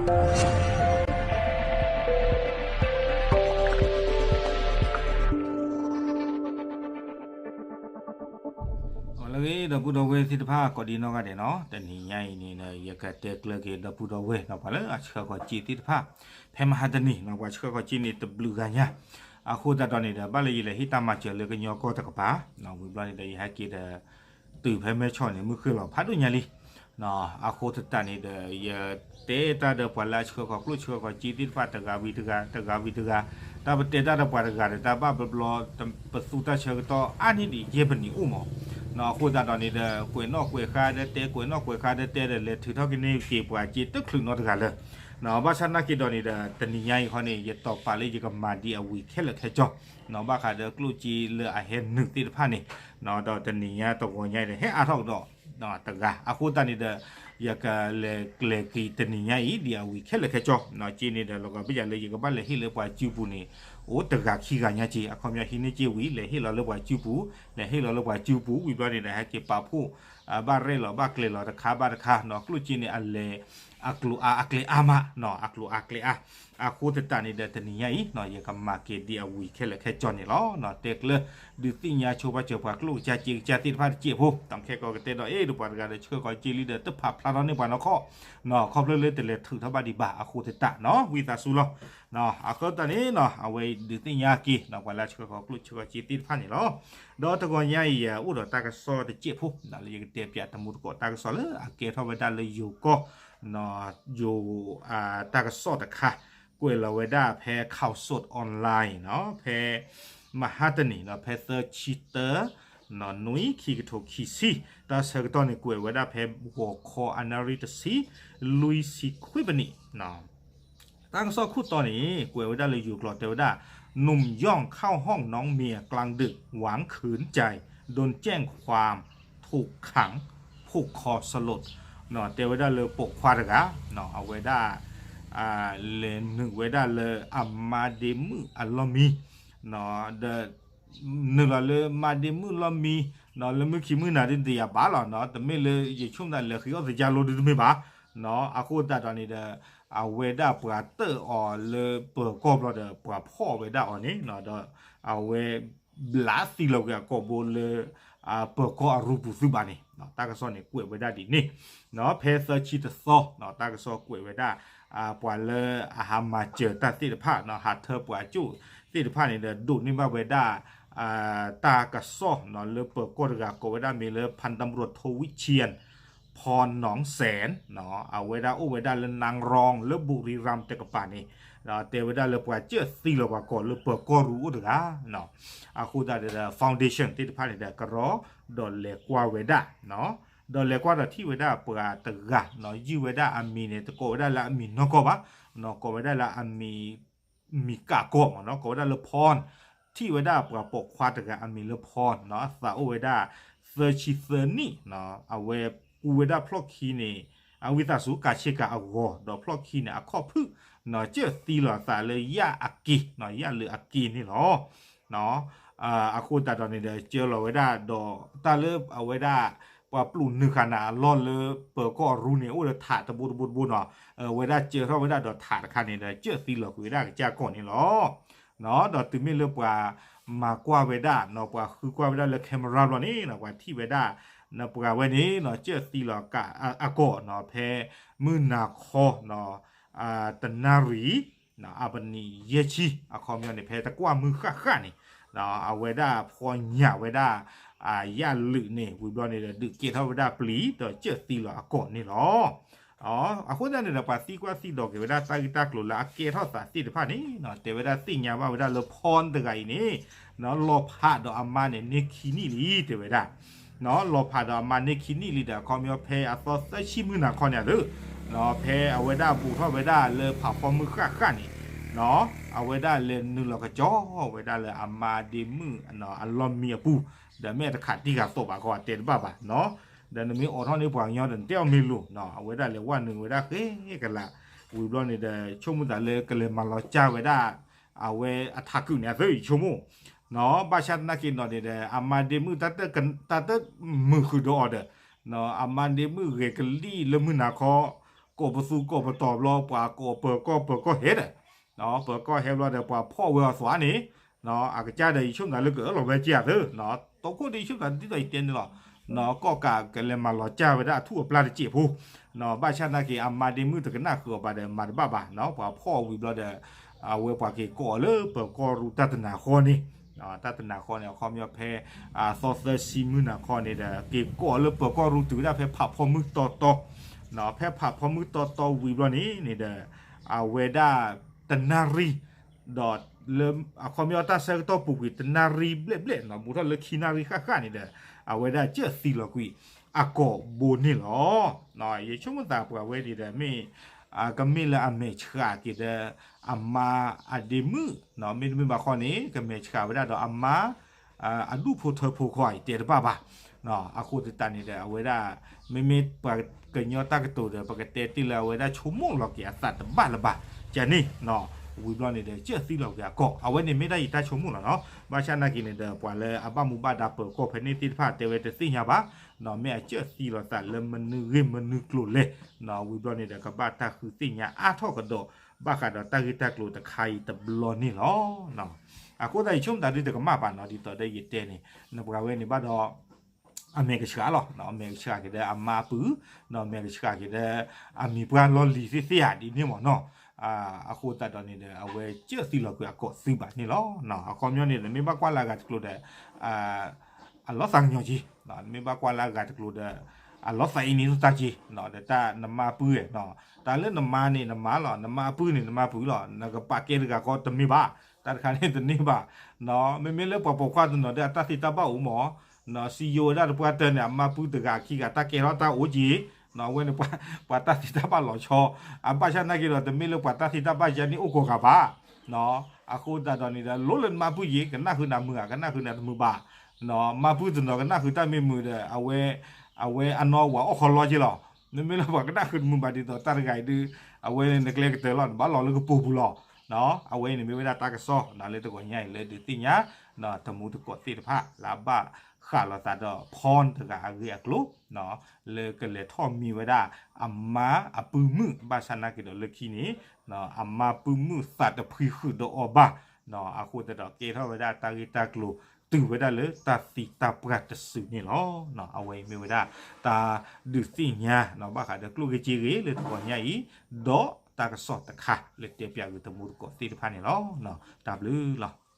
အလၢဂ့ၤ ဒီပုၢ်ဒီဝဲၢ်သ့ၣ်တဖၣ် ကိးဒံနီၢ်ဂၤဒဲးနီၤ, တနံၤညါအံၤန့ၣ် ယကတဲကျၢၤက့ၤ ဒီပုၢ်ဒီဝဲၢ်နီၤ ပှၤလၢအဆှၢဃီၤစ့သ့ၣ်တဖၣ် ဖဲမဟါတနံၤနီၤ ပှၤဆှၢဃီၤစ့န့ၣ် တဘျုးဂၤညါ, အဃိသတးဒီးန့ၣ်ဒီး ဘၣ်လၢယလဲၤဟ့ၣ်တၢ်မၤစၢၤလၢကညီကီၢ်တကပၤ, ဝံၤဘျီန့ၣ်ဒီး ယဟဲက့ၤဒီး တုၤဖဲမဲဆီးန့ၣ် မုၢ်ဃ့ၢ်လီၤဖးဒိၣ်ညါလံ အဃိသတးန့ၣ်ဒီး ယတဲတၢ်ဒီးပှၤလၢအဆှၢဃီၤကျိၣ်ဆှၢဃီၤစ့သ့ၣ်တဖၣ် တဂၤဝံၤတဂၤ တဂၤဝံၤတဂၤ, တၢ်ပတဲတၢ်ဒီးပှၤတဂၤဒီး တၢ်ဘၣ်ဘျီဘျီ ပသူတၢ်ဆၢကတီၢ်အါန့ၢ်ဒံးယဲၢ်ပနံးအိၣ်မး, အဃိသတးဒီးန့ၣ်ဒီး ကွဲးနီၣ်ကွဲးဃါဒီးတဲ ကွဲးနီၣ်ကွဲးဃါဒီးတဲဒီး လဲၤထုးထီၣ်က့ၤန့ၢ်က့ၤပှၤစ့တချုးနီတဂၤလၢ ဘၣ်ဆၣ်နာ်က့ၤဒီးန့ၣ်ဒီး တနံၤညါအံၤဃီန့ၣ် ယတီၤပာ်လၢယကမၤဒံးအဝံၤခဲလၢာ်ခဲဆ့, ဘၣ်ဃးဒီးကျိၣ်စ့လၢအဟဲနုာ်သ့ၣ်တဖၣ်န့ၣ်, ဒီးတနံၤညါတဂီၤညါအံၤဒီး ဟဲအါထီၣ်ကဒီးတဂၤ, အဃိသတးန့ၣ်ဒီး ယကလဲၤကျဲၤက့ၤတနံၤညါအံၤ ဒံးအဝံၤခဲလၢာ်ခဲဆ့, စ့န့ၣ်ဒီး လီၤဂာ်ဘၣ်ယၤလၢယကဘၣ်လဲၤဟ့ၣ်လၢပှၤစုပူၤန့ၣ် အိၣ်တဂၤခံဂၤညါက့ၤ, အခီပညီဟံးန့ၢ်စ့ဝံၤ လဲၤဟ့ၣ်လီၤလၢပှၤစုပူၤ, လဲၤဟ့ၣ်လီၤလၢပှၤစုပူၤ ဝံၤဘျီန့ၣ်ဒီး ဟဲက့ၤပာ်ဖှိၣ် ဘၣ်ရဲၣ်လီၤဘၣ်ကျဲၤလီၤတခါဘၣ်တခါနီၤ, ကျိၣ်စ့န့ၣ် အလဲၤ အကျိၤအါအကျဲအါမးနီၤ, အကျိၤအါကျဲအါ, အဃိသတးန့ၣ်ဒီး တနံၤညါအံၤနီၤ ယကမၤက့ၤဒံးအဝံၤခဲလၢာ်ခဲဆ့န့ၣ်လီၤ. တဲကျၢၤ ဒုးသ့ၣ်ညါဆိပာ်စၢၤပှၤကျိၣ်ကစၢ်စ့ကစၢ်သ့ၣ်တဖၣ်တစဲးဖိ, တၢ်ခဲကီကတဲဒီး အ့ၣ် ဒီးပှၤတဂၤဒီးဆှၢဃီၤစ့လံဒီး တဖးဖျါထီၣ်န့ၢ်ပှၤနီၢ်ခီၣ်နီၤ, ခီဖျိလၢတလဲၤထုးထီၣ်ဘၣ်ဒံးဘၣ်အဃိသတးနီၤ, ဝံသးစူၤလီၤ. အဃိသတးန့ၣ်နီၤ အဝဲဒုးသ့ၣ်ညါက့ၤနီၤ ပှၤလၢအဆှၢဃီၤကျိၣ်ဆှၢဃီၤစ့သ့ၣ်တဖၣ်န့ၣ်လီၤ. ဒီးတဂီၤညါအံၤ အိၣ်ဒီးတၢ်ကစီၣ်တစဲးဖိ လၢယကတဲပၠးတမူတကိးတၢ်ကစီၣ်လၢအကဲထီၣ်ဝဲဒၣ်လၢယိၤကီၢ် ယိၤ တၢ်ကစီၣ်တခါ ကွဲးလီၤဝဲဒၣ်ဖဲ ข่าวสดออนไลน์ နီၤ ဖဲ မဟါတနံၤနီၤ ဖဲသၢဆံတၢ နွံ ခံကထိခံဆံ, တၢ်ဆၢကတီၢ်န့ၣ် ကွဲးဝဲဒၣ်ဖဲ ဂီၤခီအနၣ်ရံၣ်တဆံ လွံၢ်ဆံခွံပနံး တၢ်ကစီၣ်ခိၣ်တီန့ၣ် ကွဲးဝဲဒၣ်လၢယိၤကျိာ်တဲဝဲဒၣ် หนุ่มย่องเข้าห้องน้องเมียกลางดึกหวังขืนใจ โดนแจ้งความถูกขัง ผูกคอสลด တဲဝဲဒၣ်လၢပိာ်ခွါတဂၤ အဝဲဒၣ် လဲၤနုာ်ဝဲဒၣ်လၢအမါဒ့မုၣ်အလီၢ်မံ ဒီး နုာ်လီၤလၢမါဒ့မုၣ်လီၢ်မံ လၢမုၢ်ခံမုၢ်နၤဒ်တယၤဘၣ်လီၤနီၤ, တမ့ၢ်လၢယဆိကမိၣ်သးလဲၤဃ့အီၣ်သယါလိဒ်တမ့ၢ်ဘၣ်နီၤ, အဃိသတးဒီးန့ၣ်ဒီး အဝဲဒၣ်ပှၤတၢၣ်အီၤလၢပၢၤကီၢ်ဘျီဒီး ပှၤဖီၣ်ဝဲဒၣ်အီၤန့ၣ်နီၤ, ဒီးအဝဲ ဘျးသံလီၤကွံာ်အကိာ်ဘိလၢ ပၢၤကီၢ်အရူပူၤသုးဘၣ်န့ၣ် တၢ်ကစီၣ်န့ၣ်ကွဲးဝဲဒၣ်ဒ်န့ၣ်နီၤ, ဖဲသၢဆံတသီနီၤ တၢ်ကစီၣ်ကွဲးဝဲဒၣ် ပှၤလၢအဟးမၤစၢၤတၢ်သ့ၣ်တဖၣ်နီၤ ဟးထၢပှၤကၠိၣ်သ့ၣ်တဖၣ်န့ၣ်ဒီး ဒိးန့ၢ်ဘၣ်ဝဲဒၣ် တၢ်ကစီၣ်နီၤ လၢပၢၤကီၢ်တဂၤကိးဝဲဒၣ်မ့ၢ်လၢ พันตำรวจโทวิเชียร พรหนองแสน အဝဲဒၣ်အိၣ်ဝဲဒၣ်လၢနၣ်ရံၣ်လၢဘူရံရၣ်တကပၤန့ၣ် တဲဝဲဒၣ်လၢပှၤကၢၣ်သံလီၤပှၤကိာ်လၢပၢၤကီၢ်ရူအိၣ်တဂၤနီၤ, အဃိသတးဒီး foundation သ့ၣ်တဖၣ်န့ၣ်ဒီး ကရီဒီးလဲၤကွၢ်ဝဲဒၣ်နီၤ, ဒီးလဲၤကွၢ်ဒီးထံၣ်ဝဲဒၣ်ပှၤတဂၤနီၤ, ယုၢ်ဝဲဒၣ်အမံၤန့ၣ် တကိးဝဲဒၣ်လၢအမံၤနီၢ်ကီၢ်ဘၣ်နီၤ, ကိးဝဲဒၣ်လၢအမံၤ မံၤကၣ်ကီၢ်မ့ၢ်နီၤ, ကိးဝဲဒၣ်လၢ Paul ထံၣ်ဝဲဒၣ်ပှၤပိာ်ခွါတဂၤအမံၤလၢ Paul နီၤ, အသးအိၣ်ဝဲဒၣ် သၢဆံသၢနံၣ်နီၤ, အဝဲကူဝဲဒၣ်ဖျီၣ်ခံန့ၣ် အဝံသးစူၤကးဆ့ကၤအဂီၤ ဒီးဖျီၣ်ခံန့ၣ် အခီၣ်ဖုၣ်နီၤ ကၢၣ်သံလီၤအသးလၢယၣ်အက့ၤနီၤ, ယၣ်လၢအက့ၤန့ၣ်လီၤ. အဃိသတးဒီးန့ၣ်ဒီး ကၢလီၤဝဲဒၣ်ဒီး တၢ်လၢအဝဲဒၣ် ပှၤပျိာ်နုာ်ဃာ်နၤအလီၢ်လၢပၢၤကီၢ်အရူန့ၣ် အိၣ်ဒီးထးတဘိတဘိတဘိနီၤ, အဝဲဒၣ်ကၢထီၣ်ဝဲဒၣ်ဒီးထးတခါန့ၣ်ဒီး ကၢၣ်သံလီၤကွံာ်ဝဲဒၣ်ကစၢ်ကီၢ်န့ၣ်လီၤ. ဒီးတုၤမ့ၢ်လၢပှၤမၤကွၢ်ဝဲဒၣ်နီၤ, ပှၤဃုကွၢ်ဝဲဒၣ်လၢ camera ဘျီန့ၣ်နီၤ, ပှၤထံၣ်ဝဲဒၣ် ပှၤဝဲန့ၣ်နီၤ ကၢၣ်သံလီၤအက့ၤနီၤ, ဖဲမုၢ်နၤခီနီၤ တနၣ်ရံၣ် အပနံးယဲၢ်ဆံ အခီပညီန့ၣ် ဖဲတကွၢ်မုၢ်ဃၣ်ဃၣ်န့ၣ် အဝဲဒၣ်ဖီညၣ်ဝဲဒၣ် ယၣ်လုာ်န့ၣ် ဝံၤဘျီန့ၣ်ဒီး ဒုးကဲထီၣ်ဝဲဒၣ်ပျံၤ ဒီးကၢၣ်သံလီၤအက့ၤန့ၣ်လီၤ. အဃိသတးန့ၣ်ဒီး ပှၤသံကွၢ်သံဒိးက့ၤဝဲဒၣ်တၢ်ဂ့ၢ်တၢ်ကျိၤလၢအကဲထီၣ်သးသ့ၣ်တဖၣ်န့ၣ် တဲဝဲဒၣ်သ့ၣ်ညါဘၣ်ဝဲဒၣ်လၢ Paul တဂၤအံၤန့ၣ် လီၤဖးဒီးအမါန့ၣ် န့ၢ်ခံနံၣ်လံ တဲဝဲဒၣ် လီၤဖးဒီးအမါန့ၢ်ခံနံၣ်လံဒီး အခီပညီဖဲအသီသၢဆံမုၢ်နၤခီန့ၣ်ဧါ, ဖဲအဝဲဒၣ်ဘူးထီၣ်ဝဲဒၣ်လၢဖးဖီမုၢ်ဃၣ်ဃၣ်န့ၣ် အဝဲဒၣ်လဲၤနုာ်လီၤကစီၤဝဲဒၣ်လၢအမါဒ့မုၣ်အလီၢ်မံအပူၤ, ဒီးမ့ၢ်တခးတံၢ်ဃာ်သီးဘၣ်ကီးတဲတဘၣ်ဘၣ်, ဒီးနမ့ၢ်အိးထီၣ်န့ၢ်ပှၤကညီဒီးနတဲအီၤမ့ၢ်လိၤ, အဝဲဒၣ်လဲၤဝဲနုာ်ဝဲဒၣ်ဃဲကလး, ဝံၤဘျီန့ၣ်ဒီး ဆိကမိၣ်သးလၢကလဲၤမၤလီၤစၢ်ဝဲဒၣ် အဝဲအထးခုၣ်န့ၣ် အသးဆိကမိၣ် ဘၣ်ဆၣ်သနာ်က့နီၤန့ၣ်ဒီး အမါဒ့မုၣ် တၢ်တမုာ်ဃုာ်ဒီးအီၤဒီး အမါဒ့မုၣ်ဂဲၤကလံၣ်လၢမုၢ်နၤခီ ကိးပသူကိးပတီၤဘျီ ပှၤကိးပၢၤကီၢ်ပၢၤကီၢ်ဟဲဒီး ပၢၤကီၢ်ဟဲဘျီဒီး ပှၤဖီၣ်ဝဲအီၤသွးန့ၣ် အကစၢ်ဒီးယဆိကမိၣ်သးလၢကအၢၣ်လီၤဝဲက့ၤအသၢ တီခိၣ်ဒ်ယဆိကမိၣ်သးဒ်သိးယတဲန့ၣ်လီၤ. ကီၢ်ကးကလဲၤမၤလီၤကၢ်ဝဲဒၣ်အထူၣ်အပျၢ်တစဲးဖိ ဘၣ်ဆၣ်နာ်က့ အမါဒ့မုၣ်တကနၣ်ဃုာ်အီၤဘၣ်ဒီးမၤတဘၣ်ဘၣ် ပှၤဖီၣ်ဝံၤဘျီဒီး အဝဲပှၤက့ၤကိးအီၤလၢပၢၤကီၢ်ရူၢ်တၢ်တနၤဃီန့ၣ် တၢ်တနၤဃီန့ၣ် အခီပညီဖဲ အသီသၢဆံမုၢ်နၤခီန့ၣ်ဒီး က့ၤကိးအီၤလၢပၢၤကီၢ်ရူၢ်တုၤဝဲဒၣ်ဖဲဖးဖီမုၢ်တီတီ ဖဲဖးဖီမုၢ်တီတီဝံၤဘျီန့ၣ်န့ၣ်ဒီး အဝဲဒၣ်တနၣ်ရံၣ် ဒီးလၢအခီပညီတၢ်ဆၢကတီၢ်ပူၤကွံာ်တနၣ်ရံၣ်ဘျဲၣ်ဘျဲၣ် ဘူးထီၣ်လၢခံနၣ်ရံၣ်ဃၣ်ဃၣ်န့ၣ်ဒီး အဝဲဒၣ်ကၢၢ်သံလီၤကွံာ်အကိာ်ဘိန့ၣ်လီၤ. ယဆိကမိၣ်သးပှၤဝဲန့ၣ်ဒီးမ့ၢ် ကမ့ၢ်လၢအမဲာ်ဆှးက့ၤဒီး အမါအဒ့မုၣ် မ့တမ့ၢ်ဘၣ်ဃီန့ၣ် ကမဲာ်ဆှးဝဲဒၣ်ဒီးအမါ အဒူၣ်ဖိထၢဖိခီအံၤတဲတဘၣ်ဘၣ်. အဃိသတးန့ၣ်ဒီး အဝဲဒၣ် မ့မ့ၢ်ပှၤကညီတၢ်ကတိၤဒီး ပကတဲတ့ၢ်လၢအဝဲဒၣ်ဆိကမိၣ်လီၤက့ၤအသးတဘၣ်လၢၤဘၣ် ကန့ၣ် ဝံၤဘျီန့ၣ်ဒီး ကၢၢ်သံလီၤက့ၤအကိာ် အဝဲန့ၣ်မ့ၢ်ဒၣ်ယတၢ်ဆိကမိၣ်လီၤနီၤ. ဘၣ်ဆၣ်နာ်က့န့ၣ်ဒီး ပှၤလၢအဘၣ်မူဘၣ်ဒါပၢၤကီၢ်ဖဲန့ၣ်သ့ၣ်တဖၣ်တဲဝဲတသ့ၣ်ညါဘၣ် မ့ၢ်အကၢၢ်သံလီၤသးလၢမနုၤဂ့ၢ်မနုၤကျိၤလဲၣ် ဝံၤဘျီန့ၣ်ဒီး ကဘၣ်တၢ်ဃုသ့ၣ်ညါအါထီၣ်ကဒီး ဘၣ်ဃးဒီးတၢ်ဂ့ၢ်တၢ်ကျိၤတခါအံၤတဘျီန့ၣ်လီၤ. အဃိသတးယဆိကမိၣ်သးဒုတကမၣ်ဘၣ်နီၤ ဒ်သိးဒီးယတဲန့ၣ် နပှၤဝဲန့ၣ်ဘၣ်ဒီး အမဲာ်ကဆှးလီၤ အမဲာ်ကဆှးက့ၤဒီးအမါအပုၢ် ဒီးအမဲာ်ကဆှးက့ၤဒီး အမံၤပှၢ်လီၢ်လံၤသ့ၣ်သ့ၣ်ဧါဒ်န့ၣ်မ့ၢ်နီၤ. အဃိသတးဒီးန့ၣ်ဒီး အဝဲကၢၢ်သံလီၤကွံာ်အကိာ်သုဘၣ်န့ၣ်လီၤ. အခီပညီန့ၣ်ဒီး မ့ၢ်ဘၣ်ကွၢ်လၢအဂၤတကျိၤဒီး အလီၤသးကညီၤက့ၤ မ့ၢ်ဘၣ်ကွၢ်လၢအဂၤတကျိၤဒီး အလီၤသးအံၤန့ၣ်တၢ်က့ၤ ဒီးတၢ်နမါပုၢ်ဝဲ တၢ်လၢနမါန့ၣ်နမါလီၤ နမါအပုၢ်န့ၣ်နမါပုၢ်လီၤ နကပာ်ကဲတဂၤဃီတမ့ၢ်ဘၣ် တၢ်တခါန့ၣ်တန့ၢ်ဘၣ် မ့မ့ၢ်လၢပှၤပိာ်ခွါတနီၤဒီးအတၢ်သ့တၢ်ဘၣ်အိၣ်မး စံယိၤဝဲဒၣ်တပှၢ်တၢၢ်န့ၣ် အမါပုၢ်တဂၤခံဂၤတၢ်ကဲထီၣ်တၢ်အိၣ်က့ၤ အဝဲန့ၣ် ပှၤတၢ်သ့တၢ်ဘၣ်လီၤဆီ အဘၣ်ဆၣ်နာ်က့ဒီး တမ့ၢ်လၢပှၤတၢ်သ့တၢ်ဘၣ်ယါန့ၣ်အိၣ်ကိးဂၤဘၣ် အဃိသတးဒီးန့ၣ်ဒီး လိၣ်လၢနမါပုၢ်ယံၤ ကနၣ်ဃုနၤမုာ်ဧါ ကနၣ်ဃုနၤတမုာ်ဘၣ် မါပုၢ်တနီၤကနၣ်ဃုတၢ်မ့ၢ်မုာ်ဒီး အဝဲ အဝဲအနီၢ်ဝၤအီၣ်ခီလီက့ၤလီၤ မ့မ့ၢ်လၢပှၤကနၣ်ဃုတမုာ်ဘၣ်ဒ်သိးတၢ်တဂၤအံၤဒုး အဝဲန့ၣ်နကျဲကတၢၢ်လီၤ နဘၣ်လီၤလၢကပိာ်ပူၤလီၤ အဝဲအံၤန့ၣ်မ့ၢ်ဝဲဒၣ်တၢ်ကစီၣ် လၢတဂီၤညါအံၤလၢဒုးသ့ၣ်ညါ တမူတကိးသ့ၣ်တဖၣ် လၢအဘၣ်ဃးလိာ်သးဒီးဖီတဂၤအဂ့ၢ်အကျိၤ လၢကလဲၤထီၣ်မံဝဲဒၣ် အမါအပုၢ်မုၣ် ဘၣ်ဆၣ်နာ်က့ဒီးလၢခံန့ၣ် အမါပုၢ်မုၣ်သးတဖှံဃုာ်ဒီးအီၤဘၣ် အဃိသတးဒီးကဲထီၣ်ဝဲဒၣ်တၢ်ဂ့ၢ်တၢ်ကျိၤ တုၤဝဲဒၣ်လၢတၢ်သံတၢ်ပှၢ်တစုန့ၣ်လီၤ. အဝဲအံၤမ့ၢ်ဝဲဒၣ် တၢ်ဒုးသ့ၣ်ညါ ဘၣ်ဃးဒီးကျိၣ်ဂ့ၢ်စ့ဂ့ၢ်လၢတဂီၤညါအံၤ ဒီးတၢ်ကစီၣ်တခါလၢတဲပၠးဂ့ၤတမူတကိးသ့ၣ်တဖၣ်န့ၣ်လီၤ. တၢ်ဘျုးလီၤ.